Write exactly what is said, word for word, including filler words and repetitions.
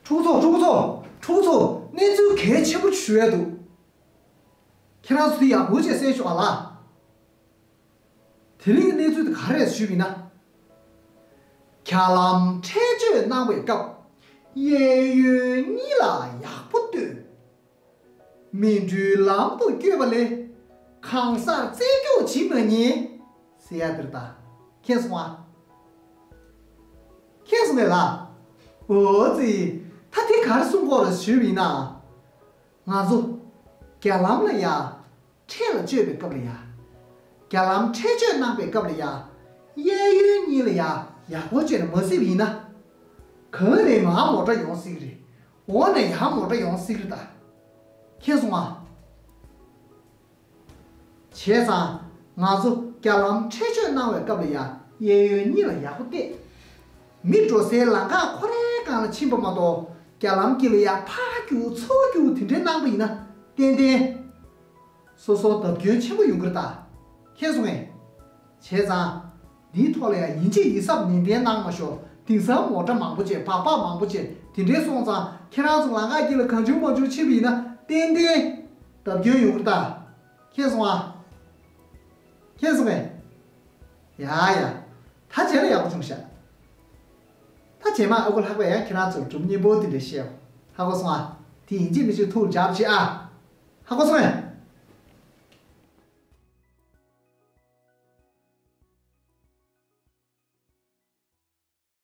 ཕྲུག་ཚོ། ཕྲུག་ཚོ། ཕྲུག་ཚོ། གནས་ཚུལ་གལ་ཆེན་པོ་ཞུ་ཡ་འདུག་ཁྱེད་རང་ཚོ་དེ་ཡག་པོ་བྱས་གསན་ཤོག་ཨ་ལ། དེ་རིང་གི་གནས་ཚུལ་དེ་ག་རེ་རེད་ཞུས་པ་ཡིན་ན། རྒྱ་ལམ་འཕྲེད་སྤྱོད་གནང་བའི་སྐབས། གཡས་གཡོན་གཉིས་ལ་ཡག་པོ་ལྟོས། མི་འགྲོའི་ལམ་དུ་བསྐྱོད་པ་ལས། གང་སར་རྩེད་འཇོག་བྱེད་མ་ཉན། ཟེར་ཡ་དེ་རེད་ད། མཁྱེན་སོང་ཨ། མཁྱེན་སོང་ངས་ལ། འོ་ཙི། ད་དེ་ག་རེ་གསུང་གི་ཡོད་རེད་ཞུས་པ་ཡིན་ན། ང་ཚོ་རྒྱ་ལམ་ལ་ཡ། འཕྲེད་ལ་སྤྱོད་པའི་སྐབས་ལ་ཡ། རྒྱ་ལམ་འཕྲེད་སྤྱོད་གནང་བའི་སྐབས་ལ་ཡ། གཡས་གཡོན་གཉིས་ལ་ཡ། ཡག་པོ་བྱས་ནས་མ་གཟིགས་པ་ཡིན་ན། གང་ནས་མར་མོ་ཊ་ཡོང་སྲིད་ཀྱི་རེད། འོག་ནས་ཡར་མོ་ཊ་ཡོང་སྲིད་ཀྱི་རེད་ད། མཁྱེན་སོང་ཨ། བྱས་ཙང་། ང་ཚོ་རྒྱ་ལམ་འཕྲེད་སྤྱོད་གནང་བའི་སྐབས་ལ་ཡ། གཡས་གཡོན་གཉིས་ལ་ཡག་པོ་བལྟས། མི་འགྲོ་སའི་ལམ་ཁ་ཁོ་རའི་སྒང་ལ་ཕྱིན་པ་མ་གཏོགས། རྒྱ་ལམ་དཀྱིལ་ལ་ཡ་ཕར་རྒྱུག་ཚུར་རྒྱུག་དེ་འདྲའི་གནང་པ་ཡིན་ན། ཏན་ཏན། སོ་སོར་བརྡབ་སྐྱོན་ཆེན་པོ་ཡོང་གི་རེད་ད། མཁྱེན་སོང་ངས། བྱས་ཙང་། འདིའི་ཐོག་ལ་ཡང་ཡིན་གཅིག་ཡིན་གཟབ་ནན་ཏན་གནང་མ་ཤོག་དེང་སང་མོ་ཊ་མང་པོ་བྱས། སྦག་སྦག་མང་པོ་བྱས། དེ་འདྲའི་སོང་ཙང་ཁྱེད་རང་ཚོ་ལམ་ཁ་དཀྱིལ་ལ་གང་བྱུང་མང་བྱུང་ཕྱིན་པ་ཡིན་ན། ཏན་ཏན་བརྡབ་སྐྱོན་ཡོང་གི་རེད་ད། མཁྱེན་སོང་ཨ། མཁྱེན་སོང་ངས། ཡ་ཡ། ད་བྱས་ན་ཡག་པོ་བྱུང་ཤག་ད་རྗེས་མ་ཨ་ཁུ་ལྷག་པས་ཡང་ཁྱེད་རང་ཚོར་སྒྲུང་སྙན་པོ་དེ་འདྲ་བཤད། ཧ་གོ་སོང་ཨ། དེ་ཡིན་གཅིག་མིན་གཅིག་ཐུགས་རྒྱབ་བྱེད་ཨ། ཧ་གོ་སོང་ངས།